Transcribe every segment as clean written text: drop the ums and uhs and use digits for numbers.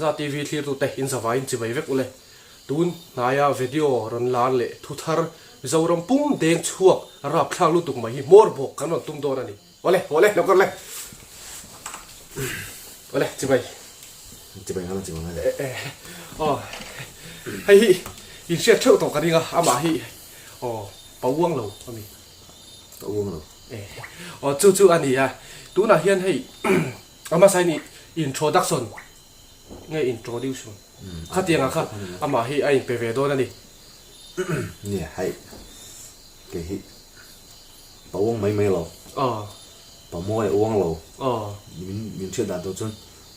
Lianza TV thlirtute in zavaiin chibai vek ule. Tun hnaia video rawn lar leh thuthar Mizoram pum deng chhuak rapthlak lutuk mai hi hmawr bawk kan rawn tum dawn a ni. Awle, awle, lo kar le. Awle, chibai. Chibai ngala chibai ngala. Aw, hei hi in hriat theuh tawh ka ring a, amah hi aw pa uang lo a mi. Pa uang lo. Aw, chu chu a ni a. Tunah hian hei amah sain introduction nge introduction khatiang ah kha amah hi a inpe ve dawn a ni. Nia, hei kei hi Pa uang mai mai lo. Aw. Pa mawi a uang lo. Aw. Min min hriat dan tur chuan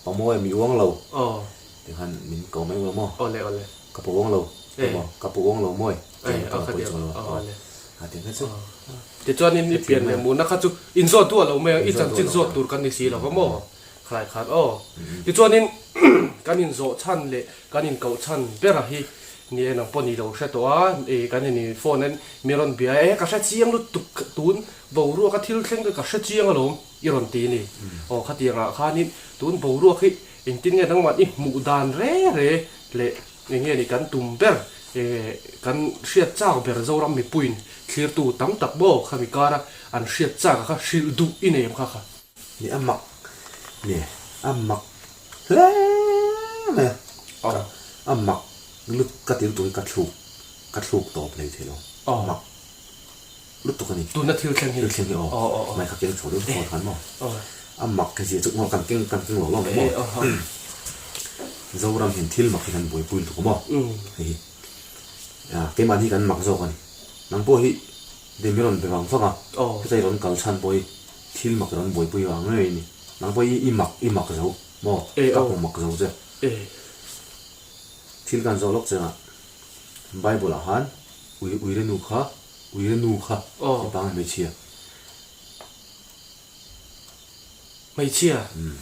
pa mawi a mi uang lo. Aw. Tikhan min ko mai lo maw? Awle awle. Ka pa uang lo. Eh. Maw ka pa uang lo mawi. Eh Ka a pa kha chuang lo. Aw awle. A ti kha chu. Tichuan in i pian leh muhna kha chu in zawt duah lo mai ang i chanchin zawt tur kan ni si lo va maw? Khalai khan aw. Tichuanin kan in zawh chhan leh kan in koh chhan bera hi ni e nang pawh ni lo hre tawh a, e kan in phone in mi rawn bia e ka hre chiang lutuk tun boruak a thil thleng te ka hre chiang alawm i rawn ti ni. Aw khatiang ah khanin tun boruak hi engtin nge nangmah i hmuh dan re re leh eng nge ni kan tum ber e kan hriat chak ber Zoram mipuiin thlirtu tam tak maw khami kara an hriat chak a kha hrilh duh i nei em kha kha. Ni a mak nge a mak hle mai a, a mak lut ka ti lutuk hi ka thluk ka thluk tawp hlei thei lo a mak lutuk a ni. Tuna thil thleng hi thil thleng hi aw mai kha keng chho deuh phone khan maw a mak hi zia chu kan keng kan keng lo lo mai maw Zoram hian thil mak hi kan buaipui lutuk a maw hei hi keimahni kan mak zawk a ni nang pawh hi Dei mi rawn be vang vang a, heta i rawn kal chhan pawh hi thil mak i rawn buaipui vang ngei a ni. Nang pawh hi i mak i mak zo maw? Ka hmu mak zo che. Thil kan zawh lawk chengah Bible ah khan ui uire nu kha uire nu kha mipa nge hmeichhia? Hmeichhia? Umm.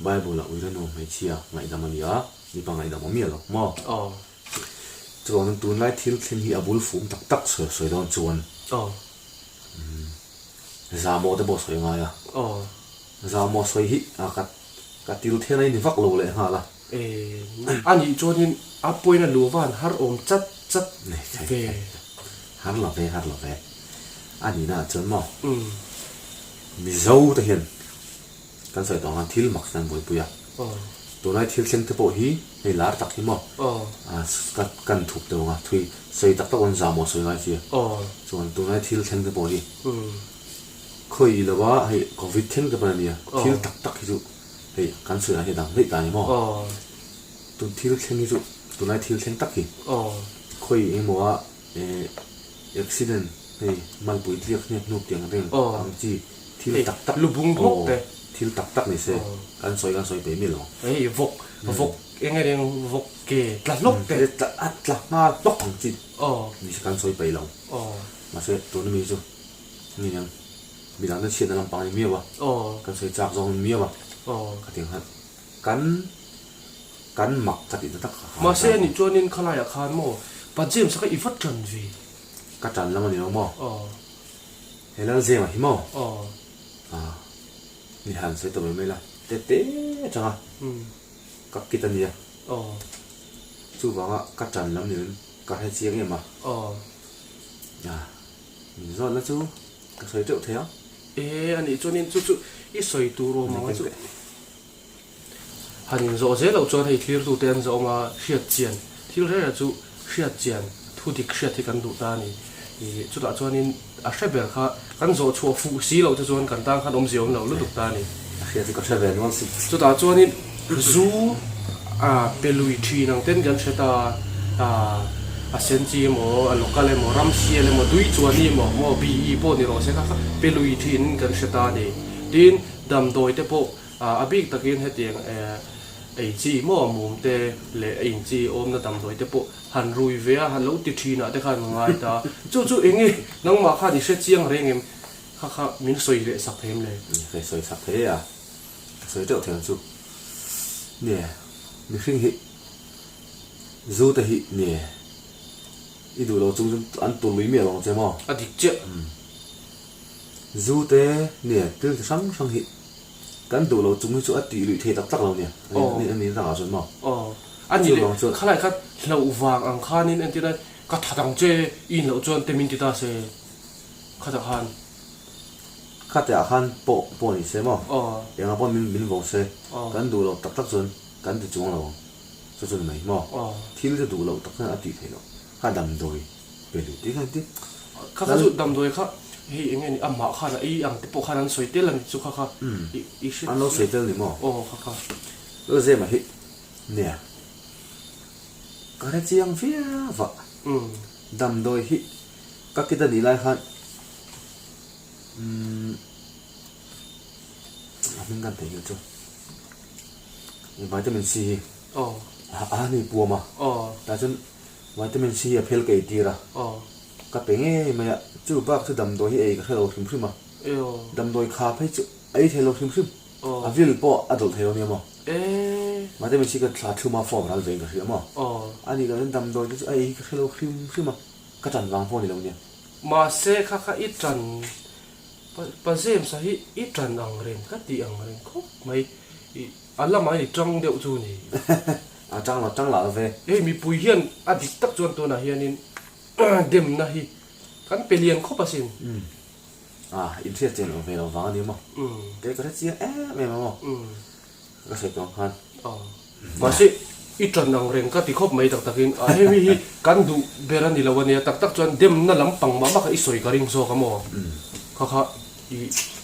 Bible ah uire nu hmeichhia ngaihdam a ni a, mipa ngaihdam awm miah lo maw? Chuan tunlai thil thleng hi a bul fum tak tak sawi sawi dawn chuan Zamaw te pawh sawi a ngai a, Zamaw sawi hi ka ka til thian a ni vak lo leh nghal a. A nih chuanin a pawina lu van har awm chat chat ve. Har lo ve, har lo ve. A nihna ah chuan maw Mizo te hian Kan sawi tawh ang thil mak hian buaipui a, tunlai thil thleng te pawh hi hei lar tak hi maw kan thup deuh ang a, thui sawi tak tak awm zah maw sawi ngai sia, chuan tunlai thil thleng te pawh hi khawi lo a hei covid thleng te pawn a nia, thil tak tak hi chu hei kan sawi dan hi a dang daih ta a ni maw, tun thil thleng hi chu tunlai thil thleng tak hi khawi engemaw a accident hei malpui tliak hniak hnup tiang reng ang chi. Thil tak tak lubung bawk te. Thil tak tak ni se kan sawi kan sawi peih mi lo. Hei vawk vawk eng nge eng vawk ke tla hlawk te. Tla a tla nghal hlawk ang chi ni se kan sawi peih lo. Mahse tuna mi chu ni ang midang te chhiatna lampang a ni miau a kan sawi chak zawng a ni miau a khatiang khan kan kan mak ka tihna tak kha. Mahse anih chuanin khalaiah khan maw Pa James a kha i va tan ve. Ka tan lam a ni lo maw? He lal zem a hi maw? Aw. Ah, ni han sawi ta mai mai la. Te te atanga ka kit a nia. Aw. Chuvanga ka tan lam ni in ka hre chiang em a. Aw. Ah, min zawt la chu ka sawi teuh thei ang. E, a nih chuanin chu chu i sawi tur awm ang a chu. Han inzawh zel loh chuan hei thlirtute an zawh awm a, hriat chian thil reng chu hriat chian thu dik hriat hi kan duh ta a ni. Ih chutah chuanin a hre ber kha kan zawh chhuah fuh si loh te chuan kan tan khan awmzia awm lo lutuk ta a ni. A hriat chu ka hre ve nual si. Chutah chuanin zu a pe lui thin ang ten kan hre ta a, a sen chi emaw, a local emaw, ram sial emaw, tui chuan emaw, maw BE pawh ni rawh se kha kha pe lui thin kan hre ta a ni. Tin, damdawi te pawh A bik takin hetiang ei chi maw mum te leh a in chi awmna damdawi te pawh han rui ve a, han lo ti thin ah te khan ngai ta. Chu chu eng nge nangmah khan i hre chiang reng em? Kha kha min sawi leh sak thei em le? Ka sawi sak thei a, ka sawi teuh thei ang chu. Nge mihring hi zu te hi nge i duh lo chung chu an tur lui miah lo ang che maw? A dik chiah. Zu te nge thil chi hrang hrang hi. Kan duh lo chung hi chu a tih luih thei tak tak lo nia, a ni takah chuan maw? Aw, a ni leh khalai kha hlauh vang ang khanin entir a, ka that ang che i in loh chuan te min ti ta se khatah khan. Khatah khan pawh pawh ni se maw? Engah pawh min min vo se, kan duh loh tak tak chuan kan ti chuang lo ang, chu chu ni mai maw? Thil chu duh loh tak chuan a tih theih loh, kha damdawi. Pe luh tih kha engtin? Kha kha chu damdawi kha hei eng nge ni amah khan a ei ang te pawh khan an sawi tel a ni chu kha kha i hre An lo sawi tel ni maw? Aw kha kha. Lalzema hi nia ka hre chiang viau a, damdawi hi ka kit a nih lai khan umm a hming kan theihnghilh chu vitamin C hi a ni puam a, tah chuan Vitamin C a phel ka ei tir a, ka pe ngei mai a, chu bak chu damdawi hi ei ka hre lo hrim hrim a, damdawi kha phei chu a ei thei lo hrim hrim, a vil pawh a dawlh thei lo nia maw, Vitamin C ka thla thlum a form ral ve in ka hria maw, a nih loh hian damdawi te chu a ei hi ka hre lo hrim hrim a, ka ṭan vang pawh a ni lo nia. Mahse kha kha i ṭan pa James-a hi i ṭan ang reng ka tih ang reng khawp mai, i a lamah hian i ṭang deuh chu ni. A tang lo tang lah lo ve. Hei mipui hian a dik tak chuan tunah hianin demna hi kan pe lian khawp asin. Umm. Ah, in hriat chian lo ve lo vang a ni maw? Umm. Kei ka hre chiang em em a maw? Umm. Ka sawi tawh ang khan. Aw. Mahse, i tan ang reng ka ti khawp mai tak takin a hemi hi kan duh ber a ni lo a nia tak tak chuan demna lampang mah mah kha i sawi ka ring zawk a maw? Umm. Kha kha i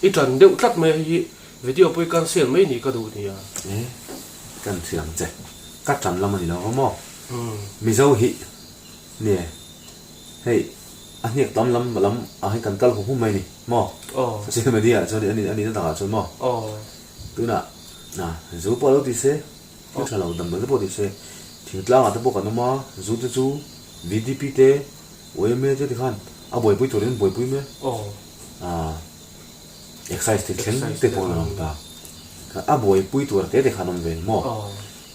i tan deuh tlat mai a hei hi Video pawh i cancel mai ni ka duh nia. E, kan hria ang che. Ka tan lam a ni lo va maw? Mizo hi nie hei a hniak tam lam lam ah hian kan kal hum hum mai ni maw? Social media ah chuan a ni na takah chuan maw? Tunah zu pawh lo ti se, thil tha lo damdawi te pawh ti se, thingtlang ah te pawh kan awm a, zu te chu VDP te, YMA te tikhan a buaipui turin buaipui mai a. Excise te thleng te pawh an awm ta. A buaipui tur te te kha an awm ve maw?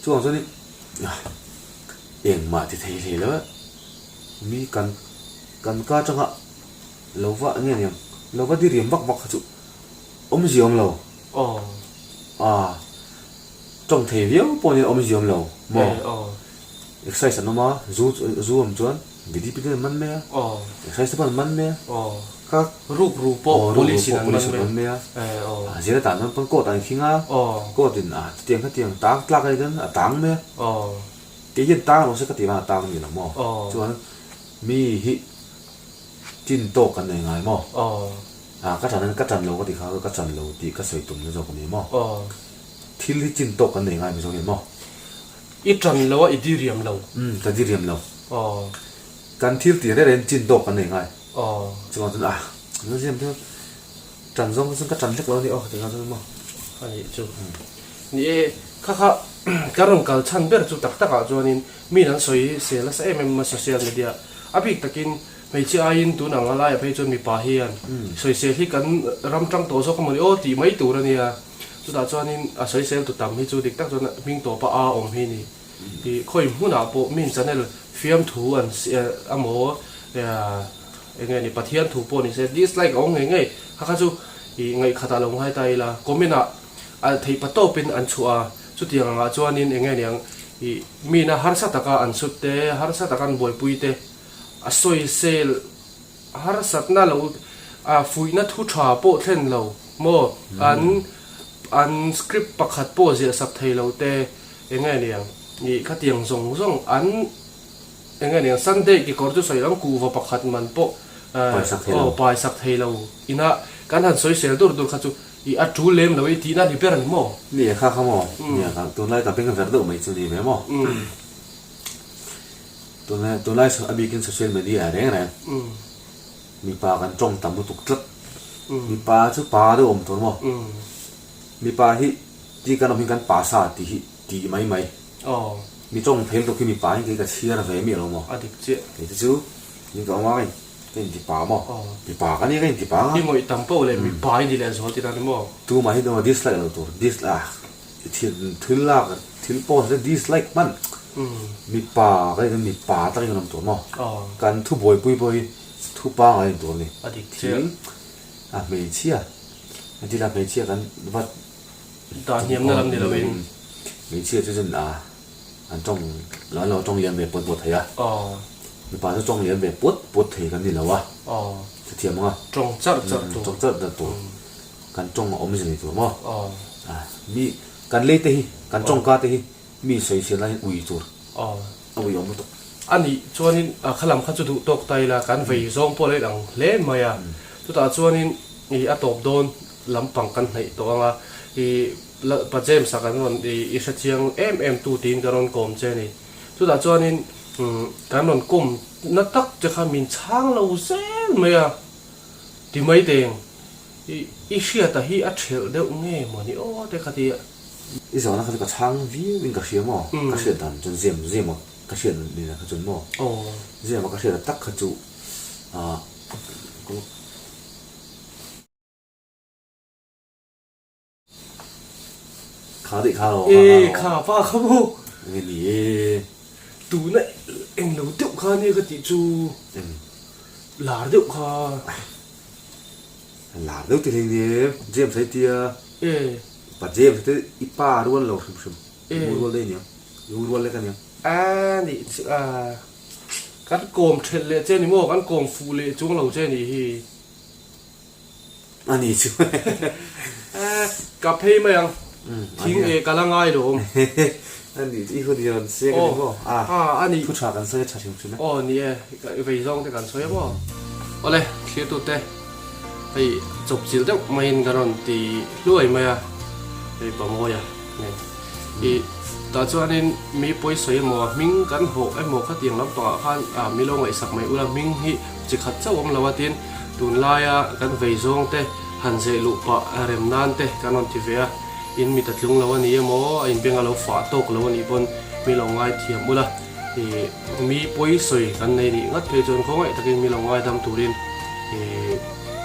Chuvang chuanin engmah ti thei hlei lo e. Mi kan kan ka atanga lo va nge niang lo va diriam vak vak kha chu awmzia awm lo. A tawng thei viau pawh nia awmzia awm lo maw? Excise an awm a, zu zu awm chuan VDP te an man mai a, excise te pawh an man mai a. Ka Rukru pawh police in an man mai a, zir atan chuan pawn court ah an khing a, court in a chutiang khatiang tang tlak a ni chuan a tang mai a, kei hian tang lo se ka tih vang a tang a ni lo maw, chuan mi hi chin tawk kan nei ngai maw, ka chan ka chan lo ka tih kha ka chan lo tih ka sawi tum na zawk a ni maw, thil hi chin tawk kan nei ngai mizo hian maw. I chan lo a i diriam lo. Umm ka diriam lo. Kan thil tih reng reng chin tawk kan nei ngai. Aw. Chuvang chuan ah kan ziam chu tan zawng chuan ka tan hlek lo a ni aw tingah chuan maw. A nih chu. Ni e, kha kha ka rawn kal chhan ber chu tak takah chuanin mi an sawi sel nasa em em a social media a bik takin hmeichhia aiin tun ang a laiah phei chuan mipa hian sawisel hi kan ram tang tawh zawk a maw ni aw tih mai tur a nia. Chutah chuanin a sawisel tu tam hi chu dik tak chuan hming tawpa a awm hi ni. Tih khawi hmunah pawh min channel fiamthu an amaw eng nge ni Pathian thu pawh ni se dislike a awm ngei ngei kha kha chu ih ngaihkhatah lo ngai ta ila comment ah a theih pa tawpin an chhuah a chutiang angah chuanin eng nge niang ih mina harsa taka an sut te harsa taka an buaipui te a sawisel Harsatna lo a fuihna thu tha pawh thlen lo maw? An an script pakhat pawh ziah sak thei lo te eng nge niang ih khatiang zawng zawng an eng nge niang Sunday kekawr chu sawi ang kuhva pakhat man pawh aw pai sak thei lo ina kan han sawi sel dur dur kha chu ih a tul lem lo i tihna ni ber a ni maw? Ni e kha kha maw? Nia kha tunlai ka beng ver deuh mai chu ni ve maw? Tunlai tunlai a bikin social media ah reng reng mipa kan tawng tam lutuk tlat. Mipa chu pa deuh awm tur maw? Mipa hi ti kan awm hi kan pa sa tih hi tih mai mai. Mi tawng phei lutuk hi mipa hi kei ka chhiar ve miah lo maw? A dik chiah. Kei te chu min ka awm a ka inti pa maw? Mipa ka nia ka inti pa nga. I ngawih tam poh leh mipa i ni leh zual tih dan ni maw? Tumah hi dislike lo tur dislike Thil thil lak thil post te dislike hman mipa ka in mipa tak in kan awm tur maw kan thu buaipui pawh hi thu pangai in tur a ni thil a hmeichhia a thil a hmeichhia kan va Dah hniamna lam ni loin. Hmeichhia chu chuan a an tawng an lo tawng liam ve puat puat thei a. Mipa chu tawng liam ve puat puat thei kan ni lo a. Chuthiam anga. Tawng charh charh tur. Tawng charh charh tur. Kan tawng a awmzia ni tur maw? Mi kan lei te hi kan tawngka te hi mi sawisel laiin ui tur a ui awm lutuk. A nih chuanin kha lam kha chu duh tawk ta ila kan vei zawng pawh a lo inang hle mai a. Chutah chuanin i a tawp dawn lampang kan hnaih tawh ang a, i Pa James-a kan rawn i hre chiang em em tu tiin ka rawn kawm che a ni. Chutah chuanin kan rawn kawm na tak che kha min chhang lo zel mai a, ti mai teng. I i hriata hi a thelh deuh nge maw ni aw te kha ti a. I zawhna kha chu ka chhang viau in ka hria maw? Ka hriat dan chuan zem zem a ka hriat nena kha chuan maw? Zem a ka hriat tak kha chu ah Kha daih kha lo. E kha pa kha maw? Nge ni e. Tuna eng lo deuh kha nia ka tih chu. Eng. Lar deuh kha. Lar deuh ti hlei nia James ai tia. E. Pa James te i pa rual lo hrim hrim. I u rual daih aniang. I u rual lek aniang. A nih chu a. Kan kawm thelh leh che ni maw? Kan kawm fuh leh chuang lo che nih hi. A ni chu. Ka phei mai ang. Thing e ka la ngai lo awm. A ni chu i hun i rawn seng a ni maw? A a ni. Thu tha kan sawi a tha hrim hrim e. Aw ni e, vei zawng te kan sawi a maw? Awle, thlirtute hei chawpchilh deuh maiin ka rawn ti hluai mai a, hei Pamawia nen. I tah chuanin mi pawi sawi emaw a hming kan hawh emaw khatiang lampangah khan mi lo ngaihsak mai ula hming hi chi khat chauh awm lo a tin tunlaia kan vei zawng te han zeh luh pah rem nan te kan rawn ti ve a, in mit a tlung lo a ni emaw a inbeng a lo fah tawk lo a nih pawn mi lo ngaithiam ula i mi pawi sawi kan nei nih ngat phei chuan khawngaih takin mi lo ngaidam turin i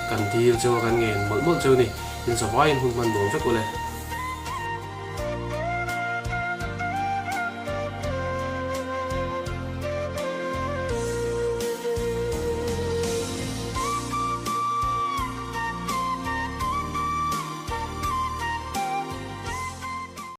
kan dil cheu a kan ngen mawlh mawlh cheu a ni, in zavaiin hun hman nuam vek ule.